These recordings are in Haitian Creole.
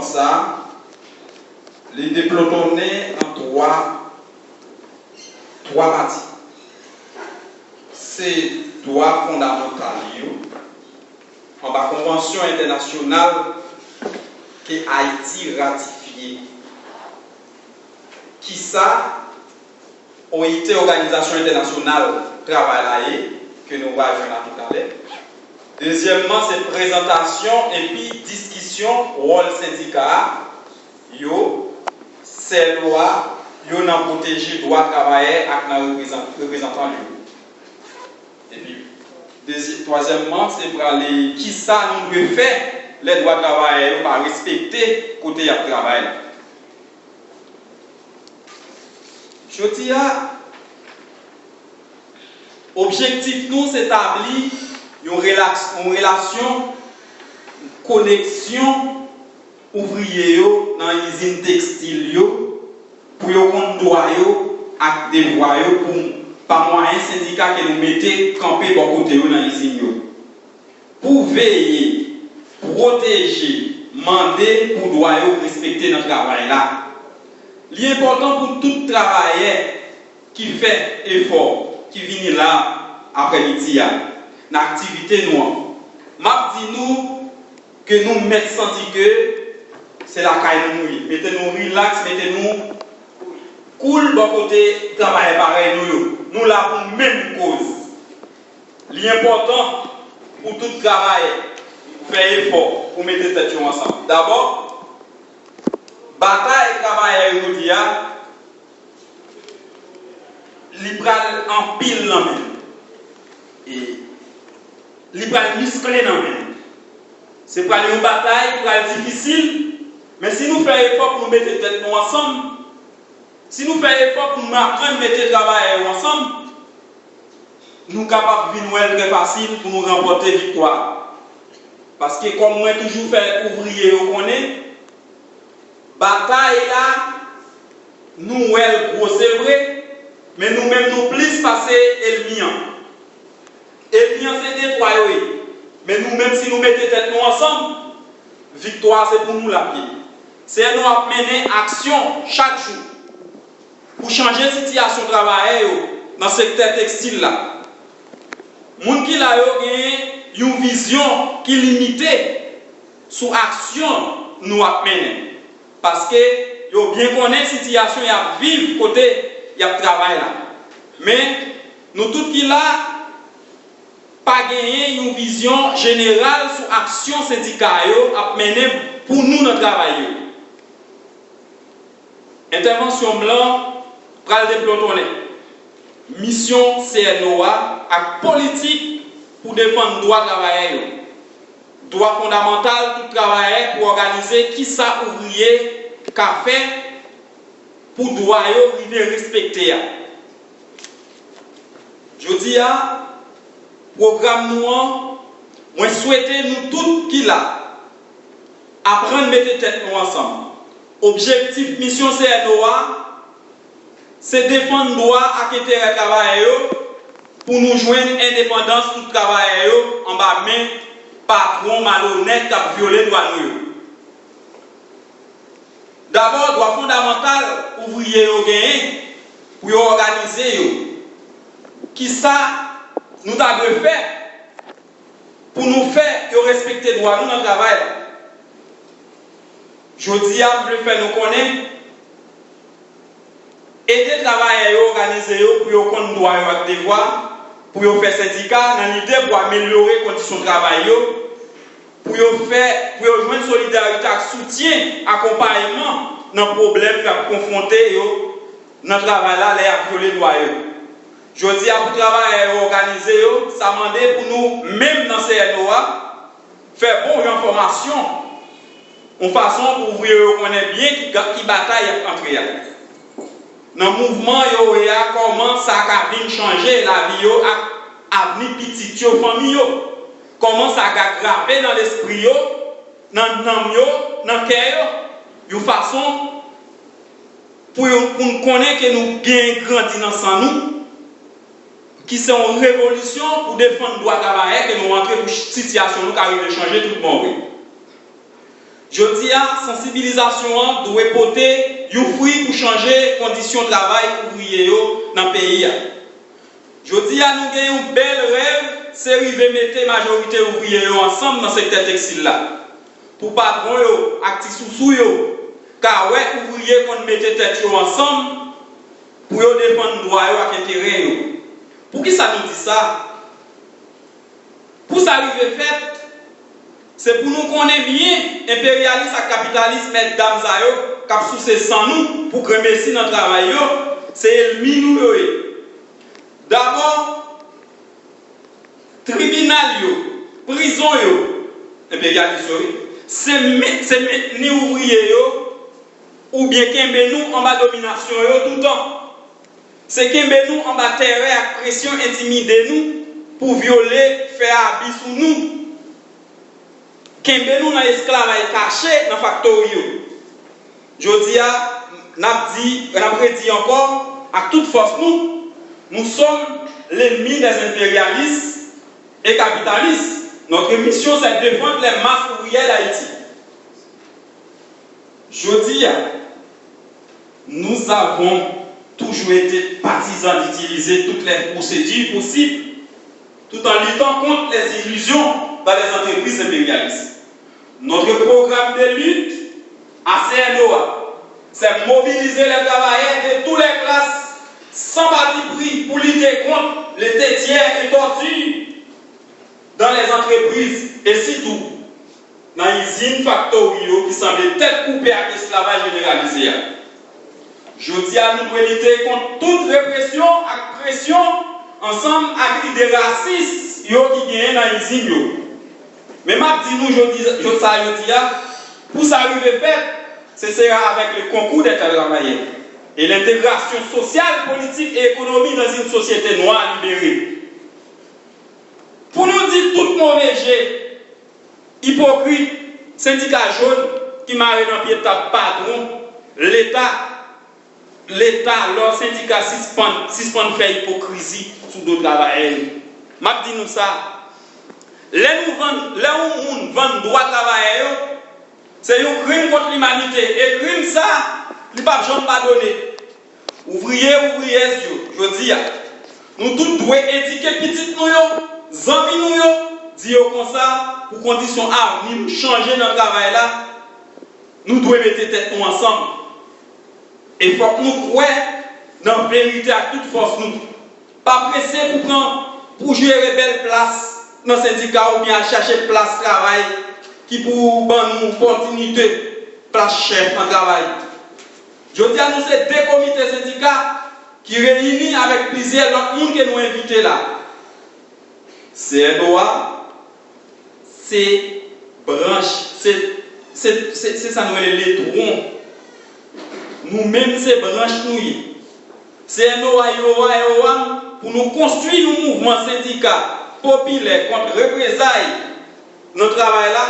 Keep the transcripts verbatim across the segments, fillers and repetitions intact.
sa, li deplotonnen an twa, twa pati. Se dwa fondamantal yo, anba konvansyon entènasyonal ke Ayiti ratifye. Kisa O I T, Òganizasyon Entènasyonal Travay la ye, ke nou va jwenn la toutalè. Dezyèmman, se prezantasyon epi diskisyon wòl sendika a, yo, sèlwa yo nan pwoteje dwa travayè ak nan reprezan-, reprezantan yo. Epi, dezi-, twazyèmman, se prale kisa nou dwe fè lè dwa travayè yo pa respekte kote y ap travay la. Jodi a, objektif nou se tabli yon relaks-, yon relasyon, koneksyon ouvriye yo nan izin tekstil yo, pou yo konn dwa yo ak devwa yo pou, pa mwayen sendika ke nou mete kanpe bò kote yo nan izin yo. Pou veye, pwoteje, mande pou dwa yo respekte nan travay la. Li enpòtan pou tout travayè ki fè efò, ki vini la aprèmidi a, nan aktivite nou an. M ap di nou ke nou mèt santi ke se lakay nou nou ye. Mete nou rilaks, mete nou koul bò kote travayè parèy nou yo. Nou la pou menm koz. Li enpòtan pou tout travayè fè efò pou mete tèt yo ansanm. Dabò, batay travayè yo jodi a, li pral anpil nan men n. E li pral miskle nan men n. Se pral yon batay ki pral difisil, men si nou fè efò pou nou mete tèt nou ansanm, si nou fè efò pou nou aprann mete travayè yo ansanm, nou kapab vin wè l trè fasil pou nou ranpòte viktwa. Paske kòm mwen toujou fè ouvriye yo konnen, batay la, nou wè l gwo, se vre, men nou menm nou plis pase ènmi an. Ènmi an se de twa yo ye. Men nou menm, si nou mete tèt nou ansanm, viktwa a se pou nou l ap ye. C N O ap mennen aksyon chak jou pou chanje sitiyasyon travayè yo nan sektè tekstil la. Moun ki la yo genyen yon vizyon ki limite sou aksyon nou ap mennen, paske yo byen konnen sitiyasyon y ap viv kote y ap travay la. Men, nou tout ki la, pa genyen yon vizyon jeneral sou aksyon sendika yo ap mennen pou nou nan travay yo. Entèvansyon m lan pral deplotonnen misyon C N O a ak politik pou defann dwa travayè yo. Dwa fondamantal tout travayè pou òganize kisa ouvriye ka fè pou dwa yo rive respekte a. Jodi a, pwogram nou an, mwen swete nou tout ki la, aprann mete tèt nou ansanm. Objektif misyon C N O a, se defann dwa ak enterè travayè yo pou nou jwenn endepandans tout travayè yo anba men patwon malonèt k ap vyole dwa nou yo. Dabò, dwa fondamantal ouvriye yo genyen pou yo òganize yo. Kisa nou ta dwe fè pou nou fè yo respekte dwa nou nan travay la? Jodi a, m vle fè nou konnen, ede travayè yo òganize yo pou yo konn dwa yo ak devwa, pou yo fè sendika nan lide pou amelyore kondisyon travay yo, pou yo fè, pou yo jwenn solidarite ak soutyen, akonpayman nan pwoblèm y ap konfwonte yo nan travay la lè y ap vyole dwa yo. Jodi a, pou travayè yo òganize yo, sa mande pou nou menm nan C N O a, fè bon jan fòmasyon, yon fason pou ouvriye yo konnen byen ki, ki batay y ap antre a. Nan mouvman yo ye a, kòman sa ka vin chanje lavi yo ak avni pitit yo, fanmi yo? Kòman sa ka grape nan lespri yo, nan nanm yo, nan kè yo, yon fason pou yo, pou n konnen ke nou genyen grandi nan san nou, ki se yon revolisyon pou defann dwa travayè ke nou antre pou sitiyasyon nou ka rive chanje tout bon vre. Jodi a, sansibilizasyon an dwe pote yon fwi pou chanje kondisyon travay ouvriye yo nan peyi a. Jodi a, nou gen yon bèl rèv, se rive mete majorite ouvriye yo ansanm nan sektè tekstil la. Pou patwon yo ak ti sousou yo ka wè ouvriye konn mete tèt yo ansanm pou yo defann dwa yo ak enterè yo. Poukisa nou di sa? Pou sa rive fèt, se pou nou konnen byen enperyalis ak kapitalis mèt dam sa yo k ap souse san nou pou grenmesi nan travay yo, se ènmi nou yo ye. Dabò, tribinal yo, prizon yo, enperyalis yo, wi, se men- se mentni ouvriye yo oubyen kenbe nou anba dominasyon yo toutan. Se kenbe nou anba terè ak presyon, entimide nou pou vyole, fè abi sou nou. Kenbe nou nan esklavaj kache nan faktori yo. Jodi a, n ap di, n ap redi ankò ak tout fòs nou, nous sommes l'ennemi des impérialistes et capitalistes. Notre mission, c'est de défendre les masses ouvrières d'Haïti. Jodi a, nous avons toujours été partisans d'utiliser toutes les procédures possibles tout en luttant contre les illusions dans les entreprises impérialistes. Notre programme de lutte à C N O A, c'est mobiliser les travailleurs de toutes les classes sans parti pris pour lutter contre les têtières et tortures dans les entreprises et surtout nan izin, faktori yo ki sanble tèt koupe ak esklavaj jeneralize a. Jodi a, nou dwe lite kont tout represyon ak presyon ansanm ak lide rasis yo ki genyen nan izin yo. Men m ap di nou jodi, jodi sa a, jodi a, pou sa rive fèt, se sera avec le concours des travailleurs et l'intégration sociale, politique et économique dans une société noire libérée. Pou nou di tout move je, ipokrit, sendika jòn ki mare nan pye tab patwon, Leta, Leta, lò sendika sispann, sispann fè ipokrizi sou do travayè yo. M ap di nou sa, lè nou vann, lè yon moun vann dwa travayè yo, se yon krim kont limanite, e krim sa, li p ap janm padone. Ouvriye, ouvriyèz yo, jodi a, nou tout dwe edike pitit nou yo, zanmi nou yo, di yo konsa, pou kondisyon avni nou chanje nan travay la, nou dwe mete tèt nou ansanm. E fòk nou kwè nan verite ak tout fòs nou. Pa prese pou pran, pou jere bèl plas nan sendika oubyen al chache plas travay ki pou ban nou opòtinite plas chèf nan travay. Jodi a, nou se de komite sendika ki reyini avèk plizyè lòt moun ke nou envite la. C N O A se branch, se, se, se, se sa nou rele le tronc. Nou menm se branch nou ye. C N O A, I O A, E O A, pou nou konstwi yon mouvman sendika popilè kont reprezay nan travay la,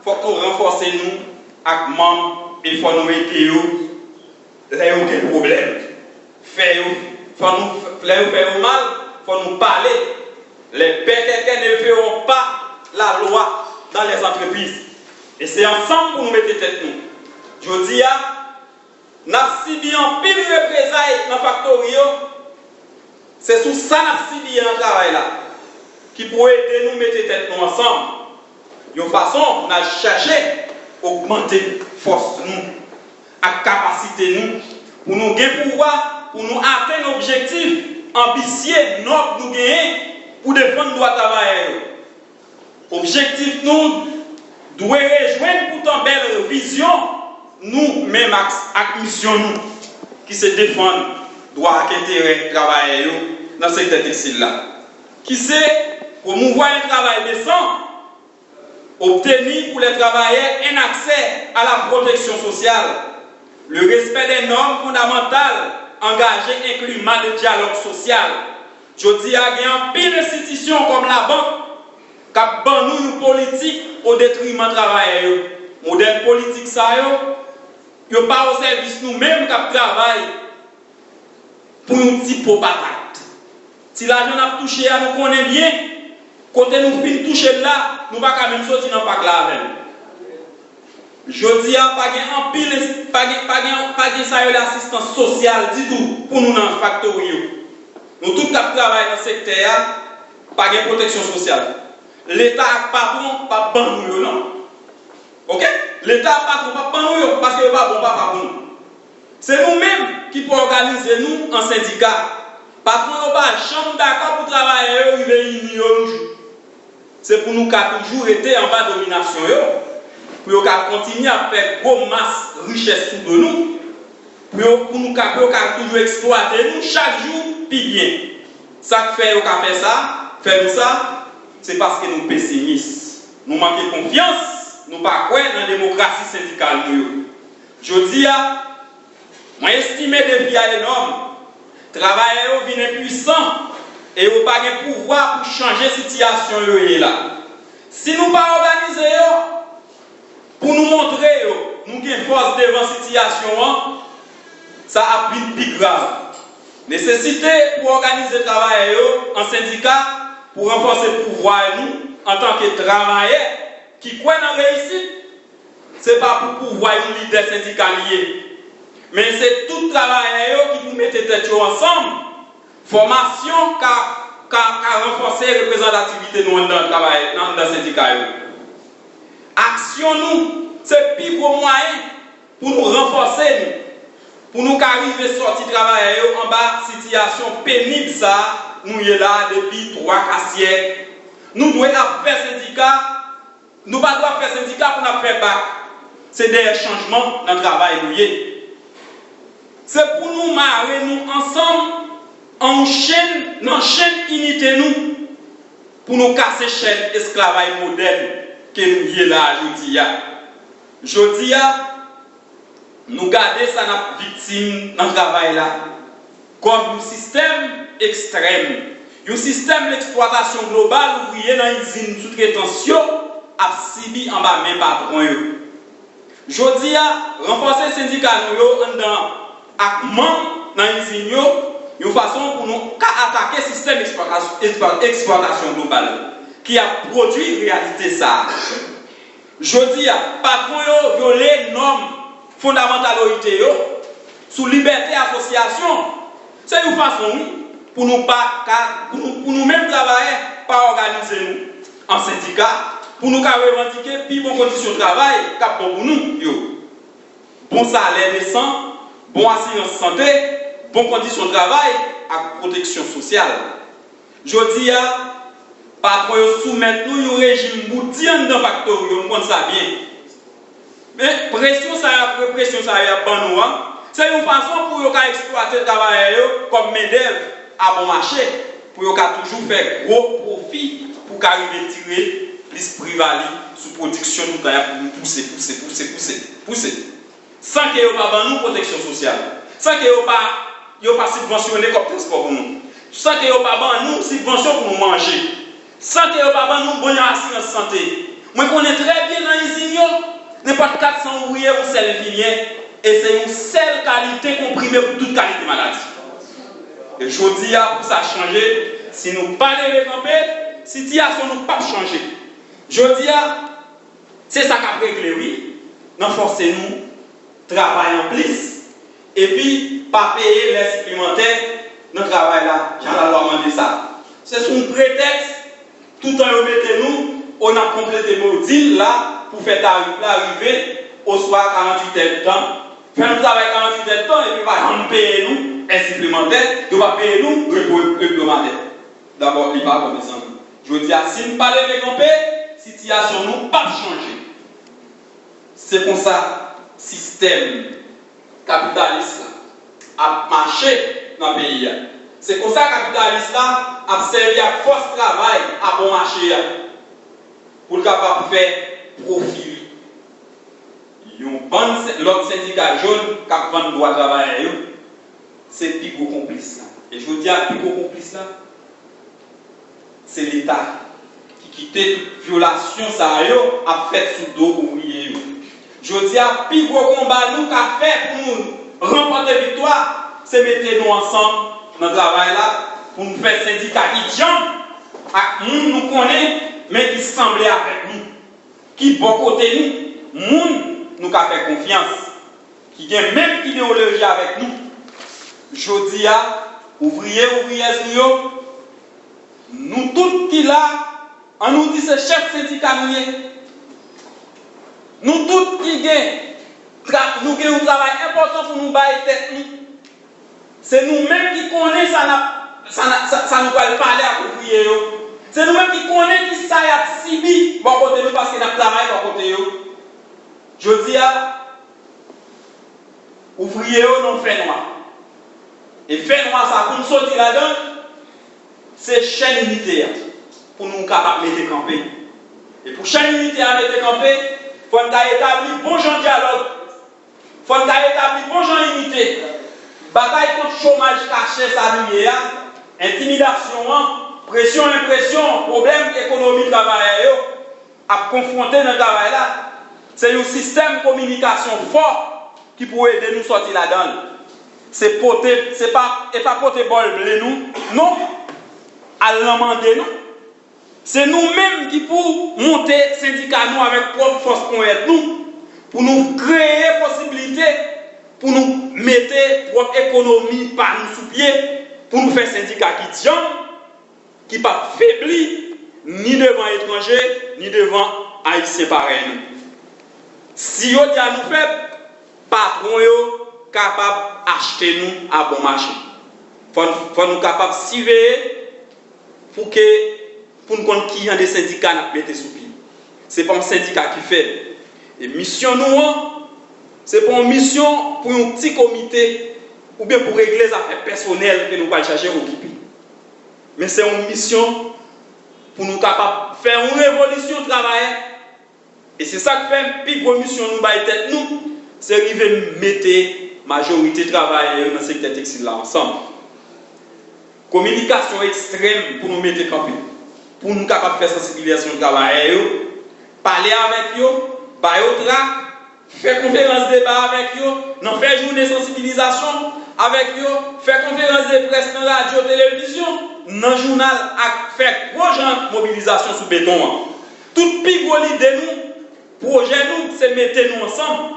fòk nou ranfòse nou ak manm e fò nou ede yo lè yo gen pwoblèm. Fè yo, fò nou, lè yo fè yo mal, fò nou pale. Les bêtes ne feront pas la loi dans les entreprises. E se ansanm pou nou mete tèt nou. Jodi a, n ap sibi anpil reprezay nan faktori yo. Se sou sa n ap sibi nan travay la, ki pou ede nou mete tèt nou ansanm, yon fason pou n al chache ogmante fòs nou ak kapasite nou, pou nou gen pouvwa, pou nou atenn objektif anbisye, nòb nou genyen pou defann dwa travayè yo. Objektif nou dwe rejwenn poutan bèl vizyon nou menm ak, ak misyon nou, ki se defann dwa ak enterè travayè yo nan sektè tekstil la, ki se promouvoir un travail décent, obtenir pour les travailleurs un accès à la protection sociale, le respect des normes fondamentales, engager un climat de dialogue social. Jodi a, gen anpil enstitisyon kòm labank k ap ban nou yon politik o detriman travayè yo. Modèl politik sa yo, yo pa o sèvis nou menm k ap travay pou yon ti po patat. Ti lajan n ap touche a, nou konnen byen, kote nou fin touche l la, nou pa ka menm soti nan pak la avè l. Jodi a, pa gen anpil, pa gen, pa gen, pa gen sa yo rele asistans sosyal ditou pou nou nan faktori yo. Nou tout k ap travay nan sektè a, pa gen pwoteksyon sosyal. Leta ak patwon p ap ban nou yo, non. Oke? Leta ak patwon p ap ban nou yo, paske yo pa bon papa pou nou. Se nou menm ki pou òganize nou an sendika. Patwon yo pa janm dakò pou travayè yo rive ini yo yon jou. Se pou nou ka toujou rete anba dominasyon yo, pou yo ka kontinye ap fè gwo mas richès sou do nou, pou yo, pou nou ka, pou yo ka toujou eksplwate nou chak jou pi byen. Sa k fè yo ka fè sa, fè nou sa, se paske nou pesimis. Nou manke konfyans, nou pa kwè nan demokrasi sendikal nou yo. Jodi a, mwen estime defi a enòm. Travayè yo vin enpwisan e yo pa gen pouvwa pou chanje sitiyasyon yo ye la. Si nou pa òganize yo pou nou montre yo nou gen fòs devan sitiyasyon an, sa ap vin pi grav. Nesesite pou òganize travayè yo an sendika pou ranfòse pouvwa nou antanke travayè ki kwè nan reyisit. Se pa pou pouvwa yon lidè sendikal ye, men se tout travayè yo ki pou mete tèt yo ansanm. Fòmasyon ka, ka, ka ranfòse reprezantativite nou anndan travay, anndan sendika yo. Aksyon nou se pi gwo mwayen pou nou ranfòse nou, pou nou ka rive sòti travayè yo anba sitiyasyon penib sa a nou ye la depi twa ka syèk. Nou dwe ap fè sendika, nou pa dwe ap fè sendika pou n ap fè bak. Se dèyè chanjman nan travay nou ye. Se pou nou mare nou ansanm an yon chenn nan chenn inite nou pou nou kase chèn esklavaj modèn ke nou ye la a jodi a. Jodi a, nou gade sa n ap viktim nan travay la kòm yon sistèm ekstrèm, yon sistèm leksplwatasyon global ouvriye nan izin soutretans yo ap sibi anba men patwon yo. Jodi a, ranfòse sendika nou yo anndan ak manm nan izin yo yon fason pou nou ka atake sistèm eksplwatas- eksplwa- eksplwatasyon global ki ap pwodui reyalite sa a. Jodi a, patwon yo vyole nòm fondamantal oit yo sou libète asosyasyon. Se yon fason, wi, pou nou pa ka, pou nou, pou nou menm travayè, pa òganize nou an sendika, pou nou ka revandike pi bon kondisyon travay k ap bon pou nou yo. Bon salè desan, bon asirans sante, bon kondisyon travay ak pwoteksyon sosyal. Jodi a, patwon yo soumèt nou yon rejim bout di anndan faktori yo, nou konn sa byen. Men presyon sa a, represyon sa a y ap ban nou an, se yon fason pou yo ka eksplwate travayè yo kòm mendèv a bon mache, pou yo ka toujou fè gwo pwofi, pou ka rive tire plis pli-valye sou pwodiksyon nou ta y ap pouse, pouse, pouse, pouse, pouse. San ke yo pa ban nou pwoteksyon sosyal, san ke yo pa, yo pa sibvansyone kòb transpò pou nou, san ke yo pa ban nou sibvansyon pou nou manje, san ke yo pa ban nou bon jan asirans sante. Mwen konnen trè byen nan izin yo, nenpòt kat san ouvriye, yon sèl enfimyè, e se yon sèl kalite konprime pou tout kalite maladi. E jodi a, pou sa chanje, si nou pa leve kanpe, sitiyasyon nou p ap chanje. Jodi a, se sa k ap regle, wi, nan fòse nou travay anplis, epi pa peye lè siplemantè nan travay la, jan lalwa mande sa. Se sou yon pretèks, toutan yo mete nou, o n ap konplete modil la pou fè tarif la rive, oswa karanntuit èdtan. Fè nou travay karanntuit èdtan, epi yo pa janm peye nou èd siplemantè, yo pa peye nou repo ebdomadè. Dabò, li pa bon, mezanmi. Jodi a, si n pa leve kanpe, sitiyasyon nou p ap chanje. Se konsa sistèm kapitalis la ap mache nan peyi a. Se konsa kapitalis la ap sèvi ak fòs travay a bon mache a pou l kapab fè pwofi li. Yon bann sen- lòt sendika jòn k ap vann dwa travayè yo, se pi gwo konplis la. E jodi a, pi gwo konplis la, se Leta ki kite tout vyolasyon sa yo ap fèt sou do ouvriye yo. Jodi a, pi gwo konba nou ka fè pou nou ranpòte viktwa, se mete nou ansanm nan travay la pou nou fè sendika ki djanm ak moun nou konnen, men ki sanble avèk nou, ki bò kote nou, moun nou ka fè konfyans, ki gen menm ideyoloji avèk nou. Jodi a, ouvriye, ouvriyèz nou yo, nou tout ki la, ann nou di se chèf sendika nou ye. Nou tout ki gen, tra- nou gen yon travay enpòtan pou nou bay tèt nou. Se nou menm ki konnen sa n ap, sa n ap, sa, sa nou pral pale ak ouvriye yo. Se nou menm ki konnen ki sa y ap sibi bò kote nou paske n ap travay bò kote yo. Jodi a, ouvriye yo nan fènwa. E fènwa sa, pou n soti ladan l, se chèn inite a pou nou kapab mete kanpe. E pou chèn inite a mete kanpe, fò n ta etabli bon jan dyalòg. Fò n ta etabli bon jan inite. Batay kont chomaj kache sa nou ye a, entimidasyon an, presyon enpresyon, pwoblèm ekonomi travayè yo ap konfwonte nan travay la, se yon sistèm kominikasyon fò ki pou ede nou sòti ladan l. Se pote, se pa, e pa pote bòl ble nou, non, al nan mande nou. Se nou menm ki pou monte sendika nou avèk pwòp fòs ponyèt nou, pou nou kreye posiblite pou nou mete pwòp ekonomi pa nou sou pye, pou nou fè sendika ki djanm, ki p ap febli ni devan etranje, ni devan Ayisyen parèy nou. Si yo di a nou fèb, patwon yo kapab achte nou a bon mache. Fò n, fò nou kapab siveye pou ke, pou n konn ki jan de sendika n ap mete sou pye. Se pa yon sendika ki fèb. E misyon nou an, se pa yon misyon pou yon ti komite oubyen pou regle zafè pèsonèl ke nou pral chache okipe. Men se yon misyon pou nou kapab fè yon revolisyon travayè. E se sa k fè pi gwo misyon nou bay tèt nou, se rive mete majorite travayè yo nan sektè tekstil la ansanm. Kominikasyon ekstrèm pou nou mete kanpe, pou nou kapab fè sansibilizasyon travayè yo, pale avèk yo, ba yo trak, fè konferans deba avèk yo, nan fè jounen sansibilizasyon avèk yo, fè konferans de près nan radyo, televizyon, nan jounal ak fè gwo jan mobilizasyon sou beton an. Tout pi gwo lide nou, pwojè nou, se mete nou ansanm.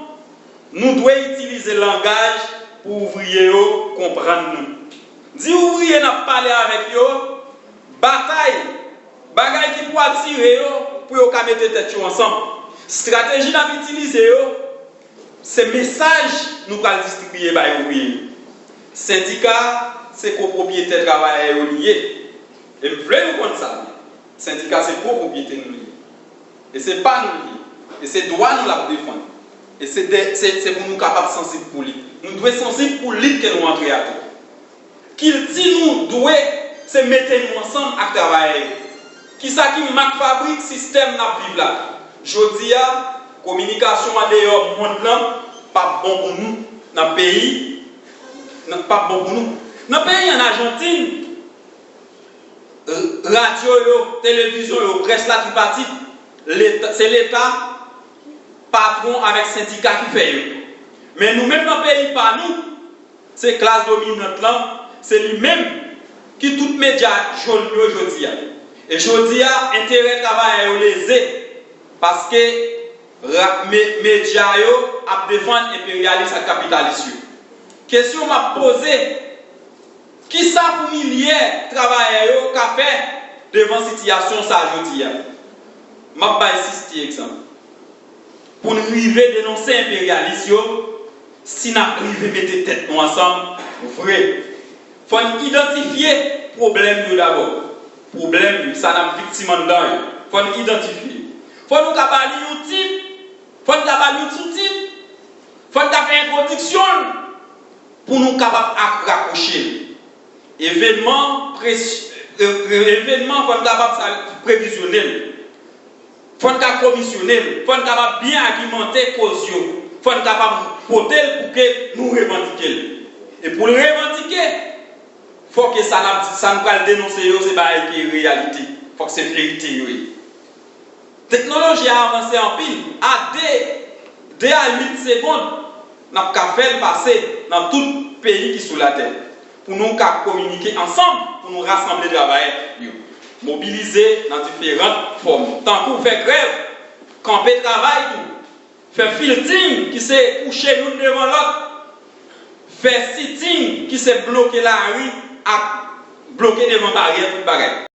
Nou dwe itilize langaj pou ouvriye yo konprann nou. Di ouvriye n ap pale avèk yo, batay, bagay ki pou atire yo pou yo ka mete tèt yo ansanm. Estrateji n ap itilize yo, se mesaj nou pral distribiye bay ouvriye yo. Sendika se kopwopyetè travayè yo li ye. E m vle nou konn sa. Sendika se gwo pwopyete nou li ye. E se pa nou li ye. E se dwa nou l ap defann. E se de, se, se pou nou kapab sansib pou li. Nou dwe sansib pou lit ke nou antre a tou. Kilti nou dwe se mete nou ansanm ak travayè yo. Kisa ki mak fabrik sistèm n ap viv la? Jodi a, kominikasyon andeyò mond lan p ap bon pou nou nan peyi, nan, p ap bon pou nou. Nan peyi ann Ajantin, radyo yo, televizyon yo, près la tripatit, leta, se leta, patwon avèk sendika ki fè yo. Men nou menm nan peyi pa nou, se klas dominant lan, se li menm ki tout medya jòn yo jodi a. E jodi a, enterè travayè yo leze, paske ra, me, medya yo ap defann enperyalis ak kapitalis yo. Kesyon m ap poze, kisa pou milye travayè yo ka fè devan sitiyasyon sa a jodi a? M ap bay sis ti egzanp. Pou n rive denonse enperyalis yo, si n ap rive mete tèt nou ansanm vre, fò n idantifye pwoblèm yo dabò. Pwoblèm yo, sa n ap viktim anndan yo, fò n idantifye. Fò nou ka ba li yon tit, fò n ka ba li yon soutit, fò n ka fè entwodiksyon l pou nou kapab ak raproche l. Evènman pres, e, e, evènman fò n kapab sa previzyonèl. Fò n ka komisyone l. Fò n kapab byen agimante koz yo. Fò n kapab pote l pou ke nou revandike l. E pou l revandike, fò ke sa n ap, sa n pral denonse yo, se bagay ki reyalite. Fòk se verite yo ye. Teknoloji a avanse anpil. A de, de a uit segonn, n ap ka fè l pase nan tout peyi ki sou latè. Pou nou ka kominike ansanm, pou nou rasanble travayè yo. Mobilize nan diferan fòm, tankou fè grèv, kanpe travay tou. Fè filting ki se kouche youn devan lòt. Fè sitting ki se bloke lari ak bloke devan baryè tout bagay.